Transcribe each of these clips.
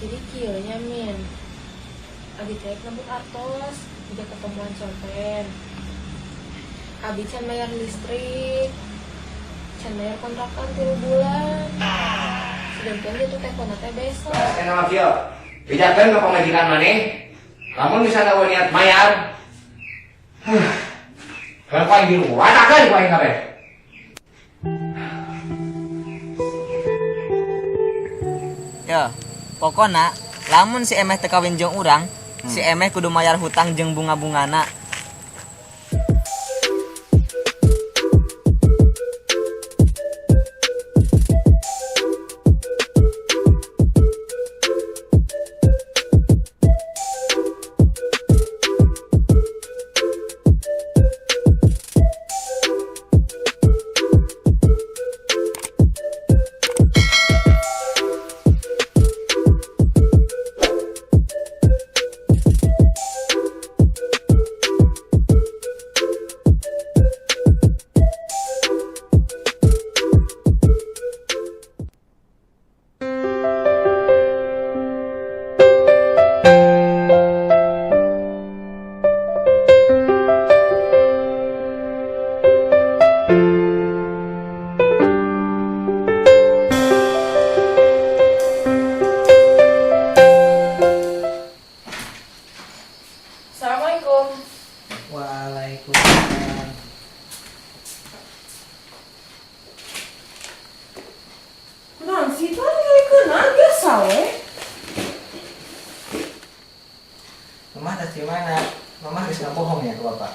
Jadi kieu nya, Min. Abi teh nambut artos, udah ketemuan sonten. Abi can bayar listrik, can bayar kontrakan 3 bulan. Sedangkan dia tuh telepon teh besok. Enak mah kieu. Bejakeun ka pamajikan maneh. Lamun misalnya euweuh niat mayar. Kalau ku aing diruwatakeun ku aing kabeh. Ya, pokona lamun si Emeh teu kawin jeung urang, si Emeh kudu mayar hutang jeung bunga-bungana. Assalamualaikum. Waalaikumsalam. Naon sih tuh ngalikeun biasa we. Mama tadi mana? Mama harus nggak bohong ya ke bapak.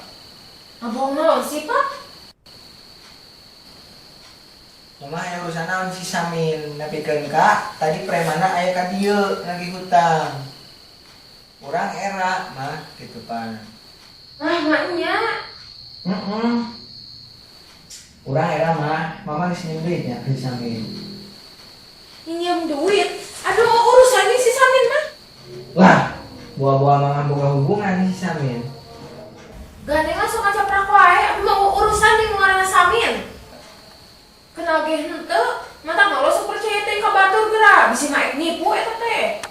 Ngabohong naon sih, Pak? Mama aya urusan naon si Samin, nepikeun ka tadi premana aya ka dieu nagih hutang. Urang era mah gitu pan. Ah, maknya. Heeh. Urang era mah, mama geus nginjem duitnya ke si Samin. Minjem duit. Aduh, urusannya si Samin mah. Wah, buah-buah mama boga hubungan si Samin. Gandeng langsung kaca wae, aku mau urusan jeung ngaranna Samin. Kenal ge henteu, mata mah lo sok percaya teh ka batur geura, bisi naik nipu eta teh.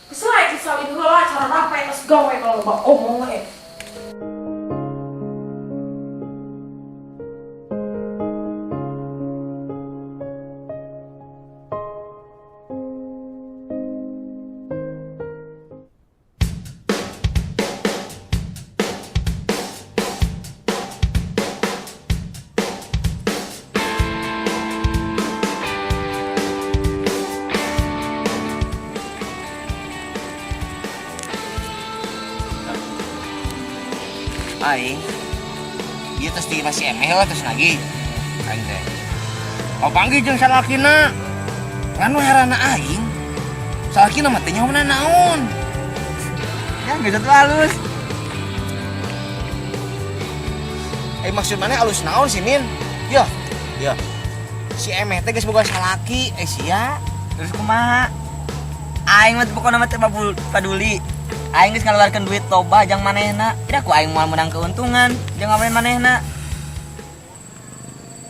Kesel aja salin heula cara rapi tos gawe kalau loba omong we. Aing. Ieu tos di masih emeh lah terus lagi. Aing teh. Papanggih jeung salakina. Ngan nu herana aing. Salakina mah teh nyaho naon. Ya, geus atuh halus. Eh, maksud mana alus naon sih, Min? Yo. Yo. Si emeh teh geus boga salaki, eh sia. Terus kumaha? Aing mah pokona mah teu paduli. Aing geus ngaluarkeun duit toba jang manehna. Ira ku aing moal menang keuntungan jeung ngawen manehna.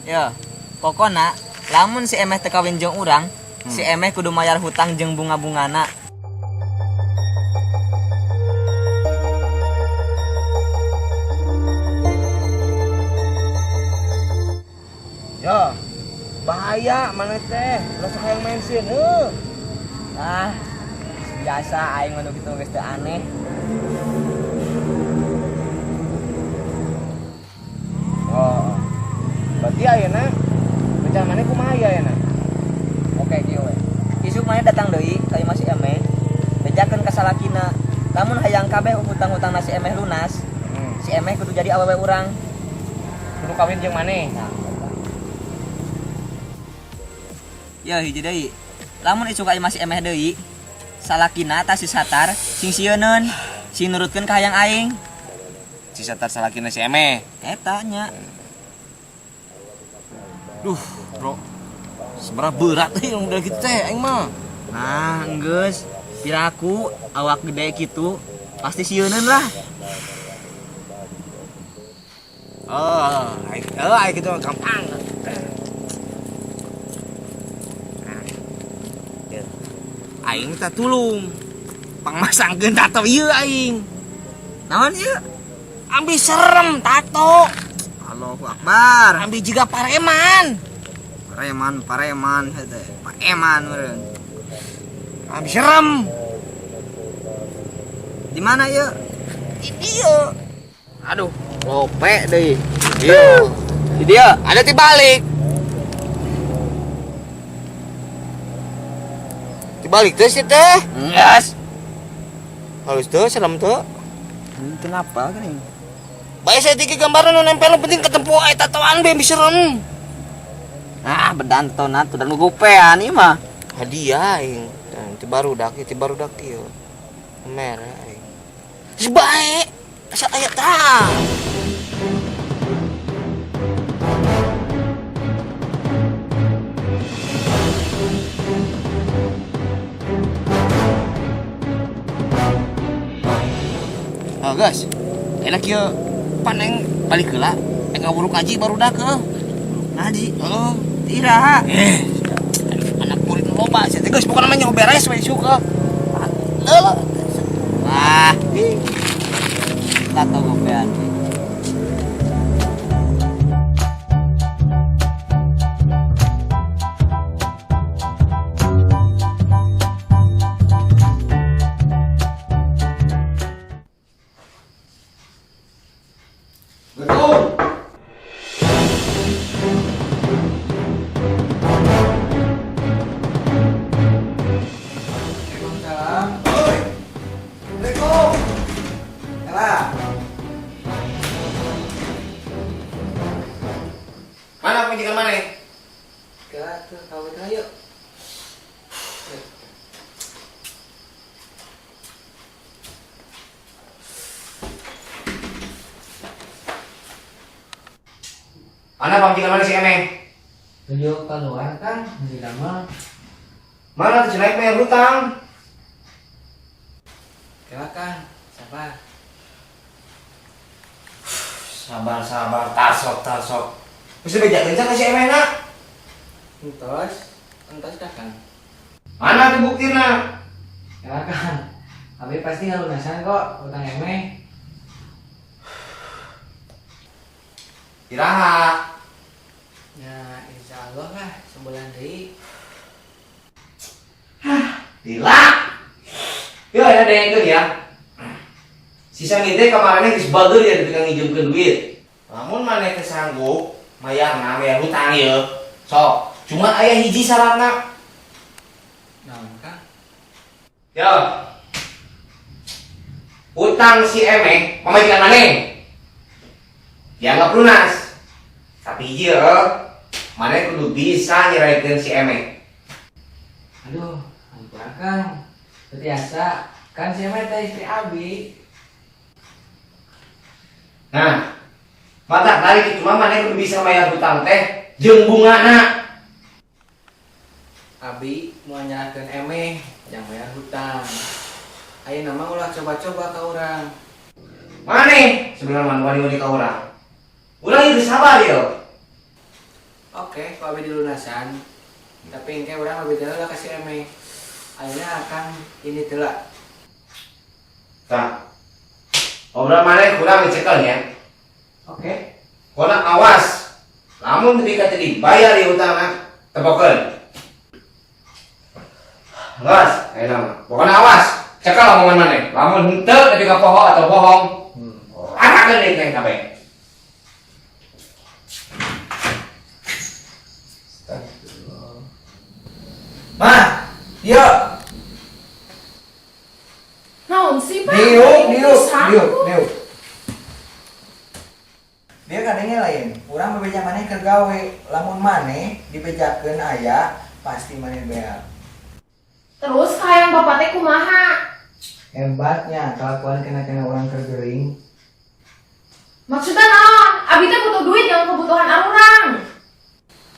Ya, pokona lamun si Emeh teu kawin jeung urang, si Emeh kudu mayar hutang jeung bunga-bungana. Yo, bahaya mana teh, ulah sok hayang main sieun heuh. Ah, biasa aing mah nu kitu geus teu aneh. Oh. Berarti ayeuna rencana maneh kumaha ieu ayeuna? Oke, kieu we. Isuk maneh datang deui ka imah si Emeh, bejakeun ka salakina. Lamun hayang kabeh hutang-hutangna si Emeh lunas, si Emeh kudu jadi awewe urang. Kudu kawin jeung maneh. Nah, eta. Ya hiji deui. Lamun isuk ka imah si Emeh deui, salakina tah si Satar sing sieuneun, sing nurutkeun ka hayang aing. Si Satar salakina si Emeh. Eta nya. Duh, bro. Seberapa berat euy udah gitu teh aing mah. Nah, enggeus. Piraku awak gede kitu pasti sieuneun lah. Oh, aing, oh, aing gitu gampang. Nah. Aing minta tulung. Pangmasangkeun tato ieu aing. Naon ieu? Ambil serem tato. Allahu Akbar. Ambil juga pareman. Pareman, pareman heuh. Paeman meureun. Ambil serem. Di mana ieu? Di dieu. Aduh, lope deui. Iya. Di dieu. Ada tibalik. Tibalik teh sih teh. Engas. Halus tuh, serem tuh. Kenapa gini? Bae saya tiga gambaran nu nempel nu penting ketemu aya tatoan be bisa serem. Ah, bedanton atuh dan gopean ieu mah. Hadiah aing. Dan ti barudak, ti barudak ieu. Merah aing. Geus bae. Asa aya tah. Oh, guys. Enak ieu pan aing balik heula. Aing ngawuruk ngaji barudak heuh. Ngaji. Heeh. Iraha. Eh, anak murid loba sih. Geus pokona mah nyaho beres we suka. Leuh. Wah. Tato gopean. Betul. Waalaikumsalam. Oi. Assalamualaikum. Ela. Mana pendidikan mana? Kela tuh kawin ayo. Mana pamajikan mana si Emeh? Tujuh keluar kan, di lama. Mana tuh cenah bayar hutang? Kela kan, sabar. Sabar sabar, tasok tasok. Bisa bejakeun ka si Emeh na? Entos, entos dah kan. Mana tuh buktina? Kela kan, abi pasti ngalunasan kok utang Emeh. Iraha. Ya, insya Allah lah, sebulan deui. Gila. Yo, ada dengekeun ya. Sisa teh kemarinnya geus bager ya dipikang ngijumkeun duit. Lamun maneh teh sanggup mayarna mayar hutang ieu. Sok, cuma aya hiji syaratna. Naon Kang? Yo. Utang si Emeh pamajikan maneh. Dianggap lunas. Tapi hiji heuh, maneh kudu bisa nyeraikeun si Emeh. Aduh, ampun Kang. Biasa, kan si Emeh teh istri abi. Nah, mata tarik itu mah maneh kudu bisa bayar hutang teh jeung bungana. Abi mau nyerahkeun Emeh jang bayar hutang. Ayeuna mah ulah coba-coba ka urang. Maneh sebenarnya wani-wani ka urang. Urang ieu geus sabar ieu. Oke, ku abi dilunasan. Tapi engke urang lebih teh lah ka si Emeh. Ayeuna akang ini teh. Tah. Obrolan maneh kurang dicekel nya. Oke. Kona awas. Lamun teu dikata dibayar ieu hutangna, tepokeun. Ngas, ayeuna mah. Pokona awas. Cekel omongan maneh. Lamun henteu nepi ka poho atau bohong, arakeun deui teh kabeh. Mah, yuk. Naon sih, Pak? Diuk, diuk, Pisan diuk, ku. diuk. Dia kadangnya lain. Urang bebeja maneh keur gawe, lamun maneh dibejakeun aya, pasti maneh beak. Terus hayang bapak teh kumaha? Hebatnya kelakuan kena-kena orang keur gering. Maksudnya naon? Abi teh butuh duit yang kebutuhan arurang.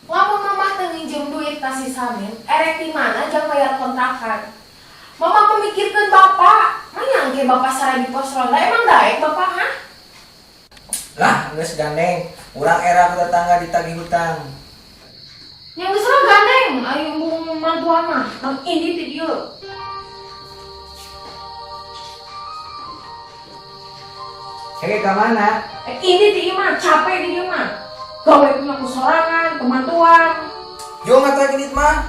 Lamun mamah teu nginjem duit ka si Samin, erek di mana jang bayar kontrakan? Mama memikirkan bapak, mana ke bapak sare di pos ronda emang daek bapak ha? Lah, geus gandeng. Urang era ke tetangga ditagih hutang. Yang geus lah gandeng, ayo embung mantuan mah. Tang ini ti dieu. Hege ka mana? Ini ti ieu mah capek di dieu mah. Gawe punya ku sorangan, pemantuan. Jo ngata genit mah.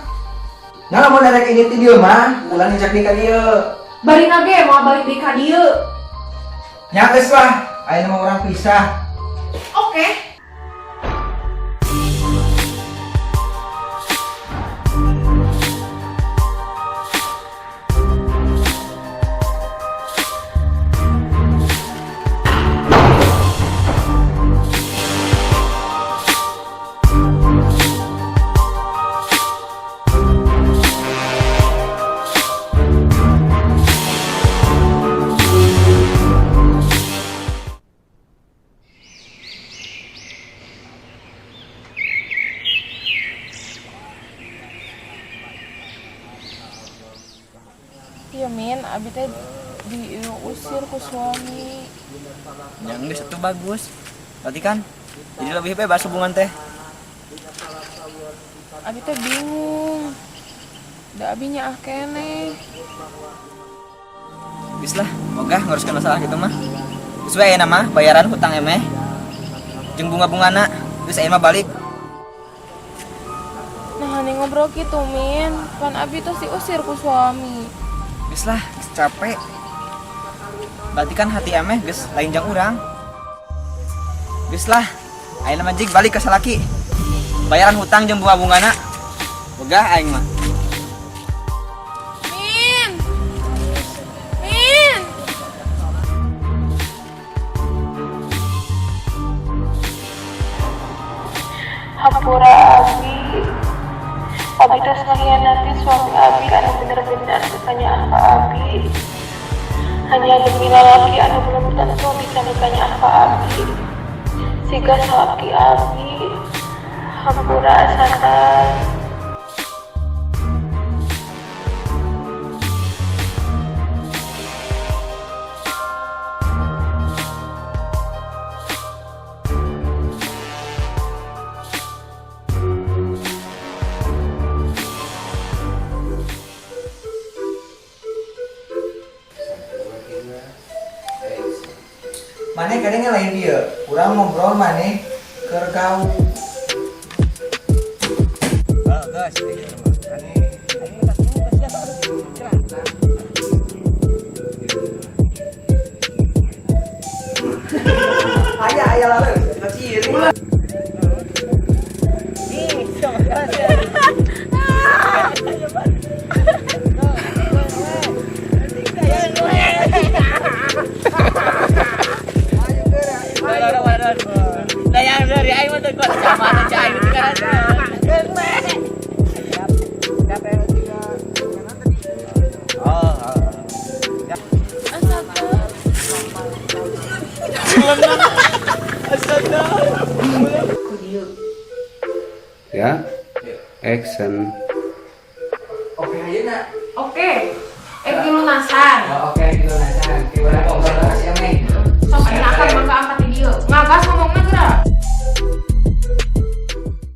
Nah, lamun arek indit ti dieu mah, ulah nincak di ka dieu. Bari ge mau balik deui ka dieu. Nya geus lah, ayeuna mah urang pisah. Oke. Iya Min, abi teh diusir ku suami. Yang geus itu bagus. Berarti kan jadi lebih bebas hubungan teh. Abi teh bingung. Da abi nyaah keneh. Geus lah, ogah nguruskeun masalah gitu mah. Geus we ayeuna mah bayaran hutang emeh. Jeung bunga-bungana, geus ayeuna mah balik. Nah, nih ngobrol gitu Min, pan abi tuh diusir ku suami. Geus lah, geus capek. Berarti kan hati emeh geus lain jang urang. Geus lah, ayeuna mah jig balik ke salaki. Bayaran hutang jeung bunga-bungana. Ogah aing mah. Min! Min! Hampura abi. Abi teh mengkhianati suami abi anu bener-bener bertanya apa abi. Hanya demi lalaki anu belum tentu bisa bertanya apa abi. Siga salaki abi. Hampura santai. Maneh kadang lain dia, urang ngobrol maneh keur kau. Oh, guys. Aya aya lalu, kita ciri. Ya, action. Oke, ayeuna. Oke. Dilunasan. Oh, oke, dilunasan. Oke, urang ngobrol ka si Emeh. Sok ayeuna akang mangga angkat di dieu. Ngagas ngomongna geura.